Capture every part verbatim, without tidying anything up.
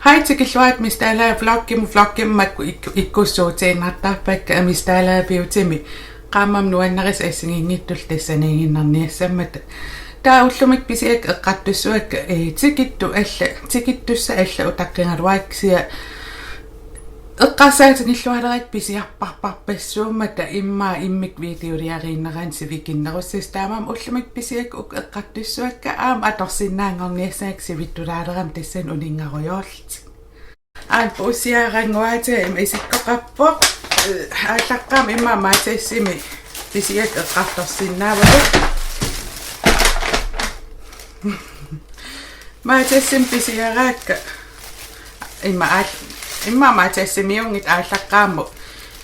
Hej, tikilluarit Miss Dalager vloggimut. Vloggimut makku ikku-, ikkussuutiinnartarpakka Miss Dalager Beautymi. Qaammammut nuannarisat assigiinngitsut tassaniiginnarniassammata. Taava ullumikkut pisiakka eqqartussavakka, ee, tikittut alla, tikittussat alla utaqqigaluarpakka, kisianni eqqarsaatigilluareerakku pisiarparparpassuummata, immaqa immikkut videoliariinnerani sivikinnerussasut. Taamaammat ullumikkut pisiakka uku eqqartussavakka, aamma atorsinnaanngorniassagakku sivittulaalerama tassani uninngarujoorlutik. Aamma puussiarannguaatiga ima isikkoqarpoq. Ee, aallaqqaammut immaqa Matasimi pisiakka eqqartorsinnaavagut. Matasimi pisiaraakka. Immaqa aal-, immaqa Matasimiunngitsoq. Aallaqqaammut,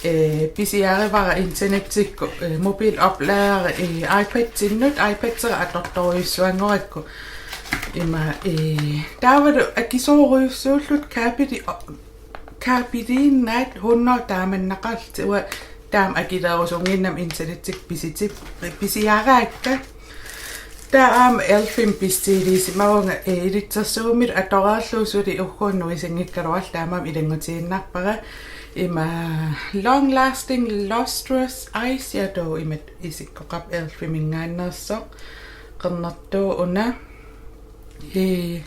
ee, pisiarivara internettikkut, ee, mobiloplader, ee, iPadinnut, iPadera atortorujussuanngorakku. Ima, ee, taavalu akisoorujussuullutik kabidi-, kabidiinnaat hunnoruju taamannaqarlutik, uanga taama akileerusunnginnama internettikkut pisitip-, pisiaraakka. Taava aamma elfimik bestiiliisimavunga, ee, ilitsersuummik atoreerlugu suli ugguuna nuisinngikkaluarlugu, taamaammat ilanngutiinnarpara. Ima Long Lasting Lustrous Eyeshadow, ima isikkoqarpoq, elfiminngaanneersoq, qernertoq una. Ee,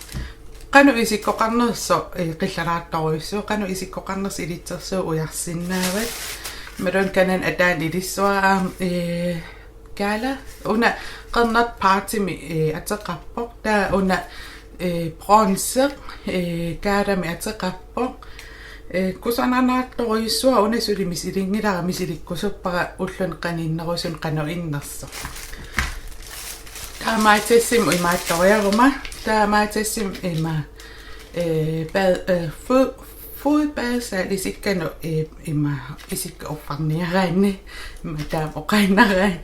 qanoq isikkoqarnersoq, ee, qillaraartorujussuuvoq, qanoq isikkoqarnersoq ilitsersuut ujarsinnaavat. Imaluunniit kanani ataani ilissavara aamma, ee, Gala. Una qernertoq Partymik, ee, ateqarpoq. Taava una, ee, bronze, ee, Galamik ateqarpoq. Ee, kusanartorujussuara, una suli misilinngilara, misilikkusuppara ulluni qaninnerusoq qanoq innersoq. Taava Matasimut imaattoriaruma. Taava Matasimut ima, ee, bad-, ee, fod-, fodbadesalt isikkanut, ee, ima isikka uffarniaraanni. Ima taama oqaannaraanni.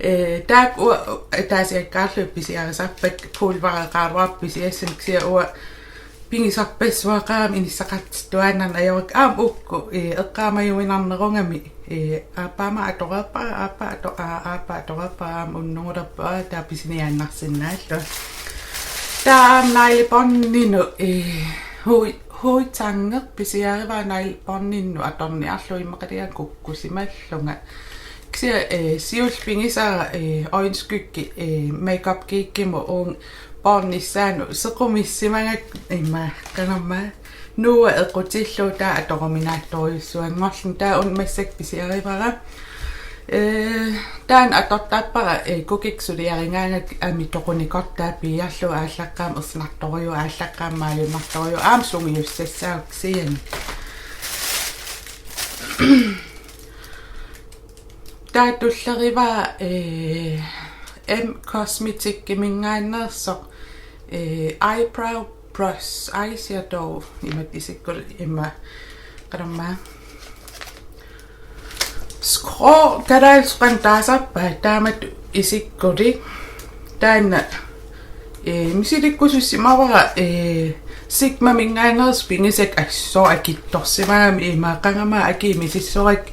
Ee, taakku u-, ataasiakkaarlugit pisiarisarpakka, pulvereqaraluarput pisiassanik, kisianni uanga pigisarpassuaqarama inissaqartittuaannarneq ajorakku, aamma uku, ee, eqqaamajuinnarnerugami, ee, aappaa aamma atoreerpara, aappaa ato-, aa, aappaa atoreerpara, aamma unnugulerpara, taava pisiniaannarsinnaallunga. Taava aamma neglebåndinut, ee, hui-, hudtange pisiarivara neglebåndinnut atorniarlugu, immaqaliga kukkusimallunga. Kisianni, ee, siulleq pigisara, ee, øjenskygge, ee, Makeup Geekimut uunga båndinissaanut sequmissimagakku, ima qanormaa, nuua equtillugu taava atoruminaattorujussuanngorluni. Taava una massakkut pisiarivara. Ee, taanna atortarpara, ee, kukikkut suliarigaangakku amitoqunikortaa piiarlugu, aallaqqaammut ersinartorujuuvoq, aallaqqaammut maajunnartorujuuvoq, aamma sungiussassaavoq kisianni. Taava tullerivara, ee, M Cosmeticsiminngaanneersoq, ee, eyebrow brush, eyeshadow, imatut isikkulik, ima, qanormaa, skrå, kalaallisut qanoq taasarpaat, taamatut isikkulik. Taanna, ee, misilikkusussimavara, ee, Sigmaminngaanneersut pigisakka, assut akitsorsimagami, ima qangami akii misissorakku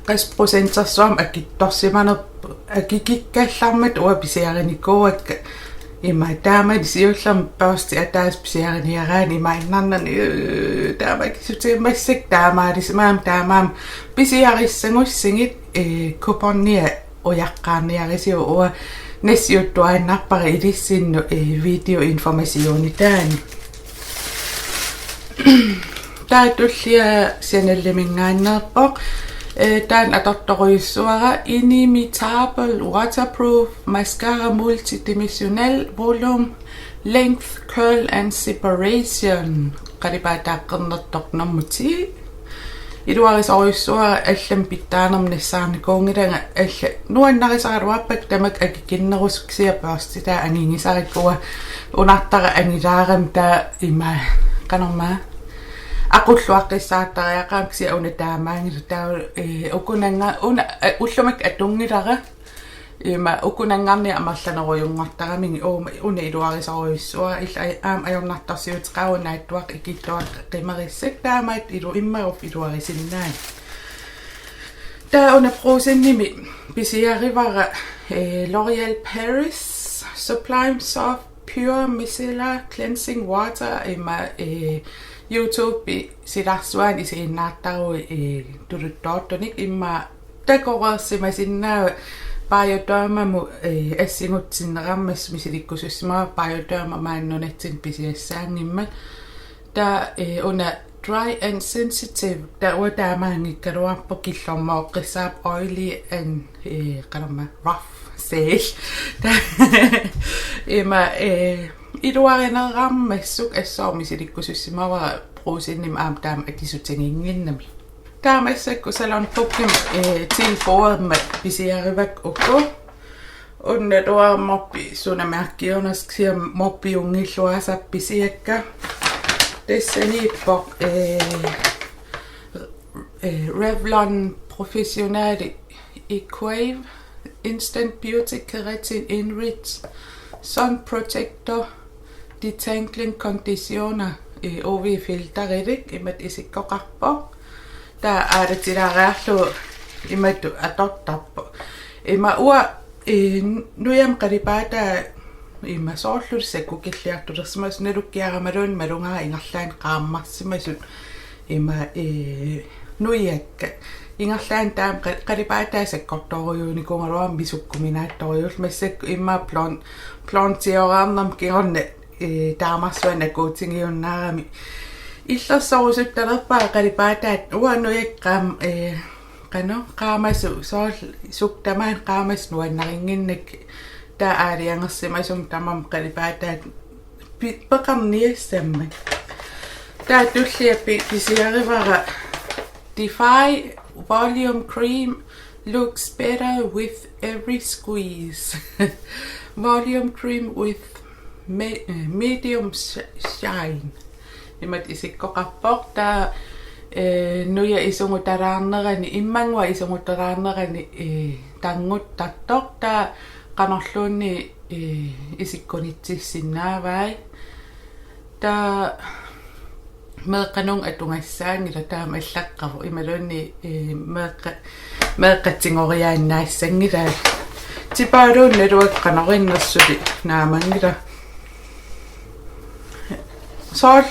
qassit procentersuarmik akitsorsimanerput, akikikkallarmata uanga pisiarinikuuakka. Ima taamani siullermik børsti ataaseq pisiariniaraanni imaannarnani, ee, taama akissutigimmata massakkut taamaalisimagami, taamaammat pisiarissagussigit, ee, kuponia ujaqqaarniarisiuk, uanga nassiuttuaannarpara ilissinnut, ee, videoinformationitaani. Taava tullia Chaneliminngaanneerpoq. Ee, taanna atortorujussuara, Inimitable Waterproof Mascara Multidimensional Volume Length, Curl and Separation. Qalipaataa qernertoq nummer ti. Iluarisorujussuara, allamik pitsaanermut nassaarnikuunngilanga, allat nuannarisaraluarpakka tamakku akikinnerusut, kisianni børstitaa angigisarakkit, uanga unartara angilaarami, taava ima qanormaa, aqulluaqqissaartariaqarami, kisianni una taamaanngilaq, taava, ee, ukunannga-, una, ee, ullumikkut atunngilara. Ima ukunanngarniat amerlanerujunngortaramigit uuma una iluarisorujussuara, ila aj-, aamma ajornartorsiuteqarpoq naatsuaqqat ikittuaqqat qimerissakka, taamaattoq ilu-, immaqa iluarisinnaanngilaq. Taava una Brugsenimi pisiarivara, ee, L'Oréal Paris Sublime Soft Pure Micellar Cleansing Water, ima, ee, YouTube silarsuaani isiginnaartaruit, eh, tuluttoortunik immaqa takoreersimasinnaavara Biodermamut, eh, assingutinneqarmat misilikkusussimavara Bioderma maani nunatsinni pisiassaanngimmat. Taava, eh, una dry and sensitive, taava uanga taamaanngikkaluarpoq killormooqqissaarpoq oily and, eh, qanormaa rough, see. Taava ima, eh, iluarinerarmassuk assut misilikkusussimavara Brugsenimi aamma taama akisutiginnginnami. Taava massakkut Salon Pukkimi, eh, tilføjermat pisiarivakka uku. Una luarmorpi sunamærkiunersoq kisianni moppiunngilluasarpoq pisiakka. Tassaniippoq, eh, eh, Revlon Professionelle Equave Instant Beauty Keratin Enrich Sun Protector Detangling Conditioner, eh, U V-filterilik, imatut isikkoqarpoq. Taava aalatilaariarlugu imatut atortarpoq. Ima uanga, eh, nujamik qalipaataa ima soorlu sakkukilliartulersimasoq, nalukkiaramaluunniit malugaara ingerlaannaq qaammarsimasut. Ima, eh, nujakka. Ingerlaannaq taama qa-, qalipaataa sakkortoorujuunikuugaluarmat misukkuminaattorujuullugu, massakkut immaqa blond-, blondioraarnerma kingorna, eh, taamarsuaq nakuutigiunnaarami. Illersorusuttalerpara qalipaataat uanga nujakka qaam-, eh, qanoq qaamasoq, soorlu sukkut tamaani qaamasoq nuannarinnginnakkit, taava aalajangersimasumik tamarmik qalipaataat pi-, peqarniassammat. Taava tullia pi-, pisiarivara Defy Volume Cream looks better with every squeeze. Volume cream with me-, eh, medium sh-, shine. Imatut isikkoqarpoq, taava, eh, nuja isugutalaarnerani, immannguaq isugutalaarnerani, eh, tarnuttartoq, taava qanorluunniit, eh, isikkunitsissinnaavai. Taava meeqqanunnga atugassaanngilaq, taama allaqqavoq, imaluunniit, eh, meeqqa-, meeqqat tigoriaannaassanngilai. Tipaaluunniit uanga qanoq innersut naamanngilaq. Soorlu,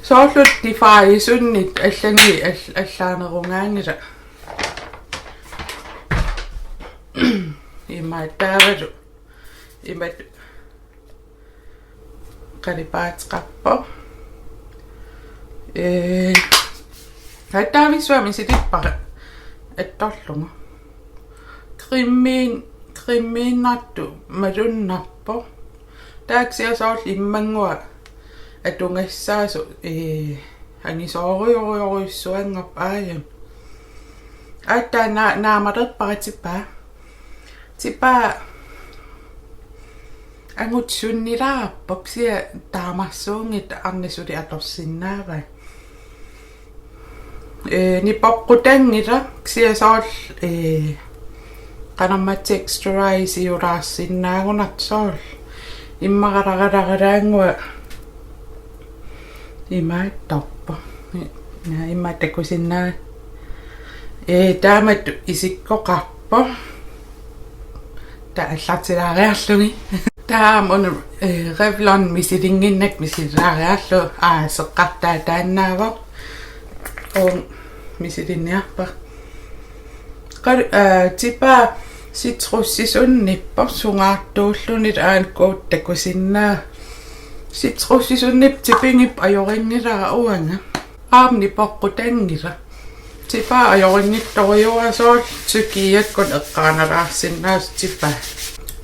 soorlu Defysunnit allani all-, allaanerugaanngilaq. Ima taavalu. Imatut qalipaateqarpoq. Ee, hattaavissuami silippara attorlugu. Cremiin-, cremiinnartoq malunnarpoq. Taava kisianni soorlu immannguaq atugassaasoq, ee, angisoorujorujorujussuanngorpoq aajuna. Aatsaat na-, naamalerpara tipaa. Tipaa angut sunnilaarpoq, kisianni taamarsuunngitsoq, arnaq suli atorsinnaavai. Ee, nipoqqutanngilaq, kisianni soorlu, ee, qanormaa texturize-iulaarsinnaagunartoq soorlu. Immaqalaqalaqalaannguaq imaattorpoq. Naa, immaqa takusinnaa-. Ee, taamatut isikkoqarpoq. Taava allartilaariarlugit. Taava una, ee, Revlon misilinnginnakku misililaariarlugu, aa, seqqartaa taannaavoq. Uunga misilinniarpara. Qal-, aa, tipaa citrussisunnippoq, sungaartuulluni, aana kuut takusinnaa. Citrussisunnippoq, tipigippoq, ajorinngilaq uanga. Aamma nipoqqutanngilaq. Tipaa ajorinngitsorujuara, soorlu tyrkiakkut eqqaanalaarsinnaasoq tipaa.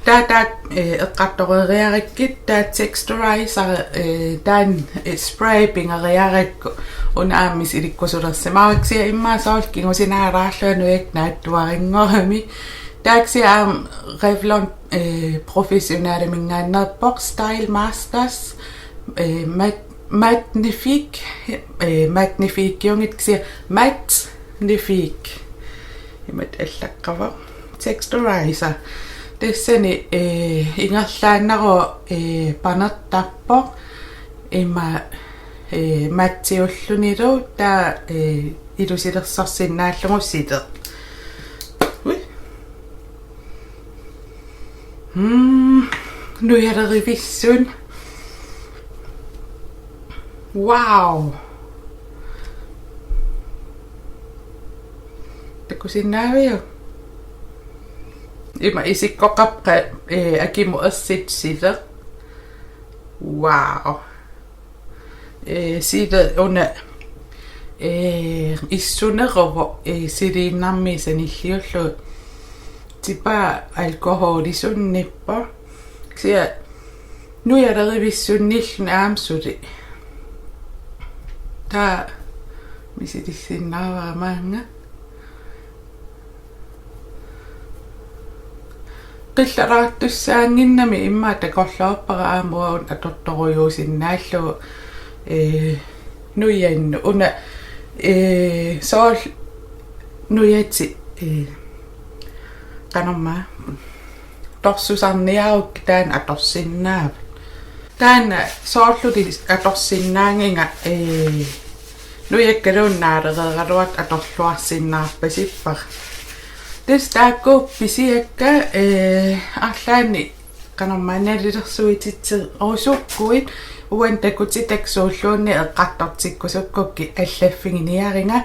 Taava taakku, ee, eqqartoreeriarakkit, taava texturizer, ee, taanna, ee, spray pigeriarakku, una aamma misilikkusulersimavara, kisianni immaqa soorlu kingusinaalaarlunga nujakka naatsuarinngorami. Taava kisianni aamma Revlon, ee, Professioneliminngaanneerpoq, Style Masters, ee, Mat-, Magnifique, ee, Magnifique-iunngitsoq kisianni Mat- Magnifique. Imatut allaqqavoq. Texturizer. Tassani, ee, ingerlaannaq, ee, panertarpoq. Ima, ee, mattiullunilu, taava, ee, ilusilersorsinnaallugu sileq. Ui. Mm, nujalerivissuunga. Wow. Takusinnaaviuk? Ima isikkoqarpoq, eh, akimut ersitsit sileq. Wow. Eh, sileq una, eh, issuneruvoq, eh, siliinnarmik sanilliullugu. Tipaa alkoholisunnerpoq. Kisianni nujalerivissunnilluni aamma suli. Taava misilissinnaavara maanga. Qillaraartussaannginnami immaqa takorloorpara aamma uanga atortorujuusinnaallugu, eh, nujannut una, eh, soorlu nujatit, eh, qanormaa torsusarniarukkit taanna atorsinnaavat. Taanna soorluli atorsinnaannginnama, eh, nujakkaluunniit naalereeraluartut atorluarsinnaarpasippara. Tassa taakku pisiakka, eh, arlaannik qanormaa nalilersuititserusukkuit uani takutitakka suulluunniit eqqartortikkusukkukkit allaffiginiarinnga.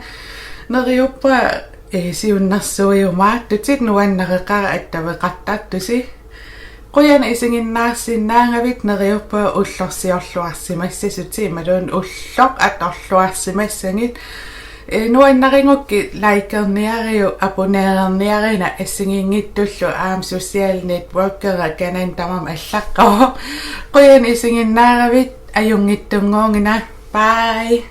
Neriuppunga, eh, siunnersuiumaartutit, nuannareqaara attaveqartartusi. Qujanaq isiginnaarsinnaagavit, neriuppunga ullorsiorluarsimassasutit imaluunniit ulloq atorluarsimassagit. Eh, nuannarigukkit likerniariuk, abonnererniarina assigiinngitsullu aamma social networkera kanani tamarmi allaqqavoq. Qujanaq isiginnaaravit, ajunngitsunnguugina. Bye.